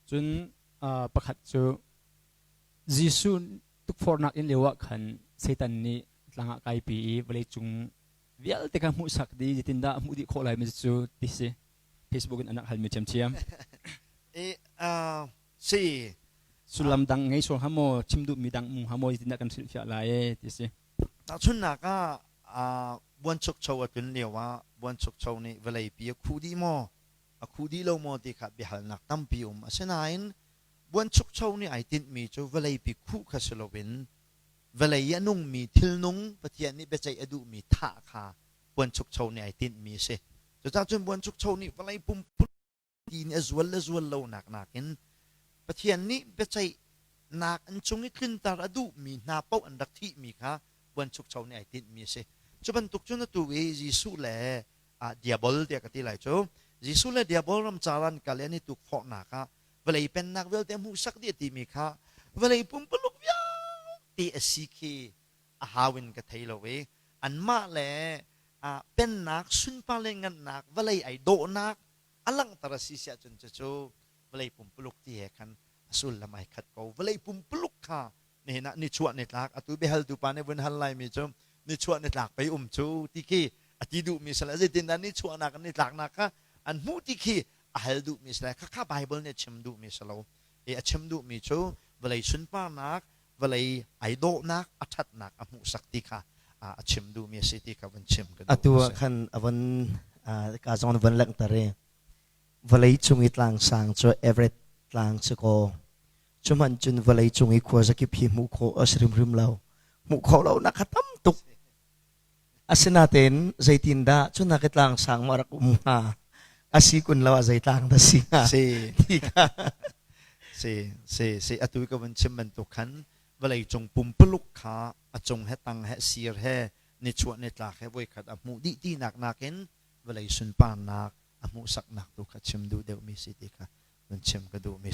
Cun pakhat cu Jesuh tukforhnak in lio ah khan Satan nih tlang ah kaipi i vawleicung vialte kha hmuhsak dih zeitindah a hmuh dih khawh lai mi cu ti si. Facebook in an rak halmi ṭhiamṭhiam. E, uh, si. Sullam dang ngei sual hnga maw, chim duhmi dang um hnga maw, zeitindah kan hrilhfiah lai e, ti si. Tahchunhnak ah, uh, buanchukcho a tlun lio ah buanchukcho nih vawleipi a khuh dih maw, a khuh dih lo maw ti kha biahalnak tampi um. Asinain buanchukcho nih ai tinhmi cu vawleipi khuh kha si loin vawlei i a nungmi thilnung Pathian nih biaceih a duhmi thah kha buanchukcho nih ai tinhmi a si. Cucaah cun buanchukcho nih vawlei pumpuluk ti nih a zual le zual lonak nakin Pathian nih biaceihnak an cung i tlunter a duhmi hna paoh an rak thihmi kha buanchukcho nih ai tinhmi a si. Cu bantuk cun atu i Jesuh le diabol tiah ka ti lai cu Jesuh le diabol ramcar an kal i an i tukforhnak ah vawlei pennak vialte hmuhsak dih a timi kha vawlei pumpuluk vialte a si khi a hau in ka thei lo i anmah le pennak sunpar le ngannak vawlei ai dawhnak a langhter a si siah cun cucu vawlei pumpuluk ti he khan a sullam ai khat ko. Vawlei pumpuluk kha nihin ah nichuah nitlak atu biahaltu pa nih vun hal laimi cu nichuah nitlak pei um cu ti khi a ti duhmi si le zeitindah nichuahnak in nitlaknak kha an hmuh ti khi a hal duhmi si le khakha Bible nih a chim duhmi si lo i a chim duhmi cu vawlei sunparnak, vawlei ai dawhnak, a ṭhatnak a hmuhsak ti kha a chim duhmi a si ti kha vun chim ka duh. Atu ah khan a von ka zong von langhter i vawlei cung i tlangsang cu Everett tlang si kaw cu hmanh cun vawlei cung i khuazakip hi hmuh khawh a si hrimhrim lo. Hmuh khawh lo nak kha tam tuk. Asinain zeitindah cu nak i tlangsang maw a rak um hnga? A si kun lo ah zei tlang dah si hnga? Si. Ti kha. Si, si, si. Atu ka vun chim bantuk khan vawlei cung pumpuluk kha a cung he tang he sir he nichuah nitlak he voikhat a hmuh dih tinak nakin vawlei sunparnak a hmuhsaknak tu kha chim duh deuhmi si ti kha vun chim ka duhmi si.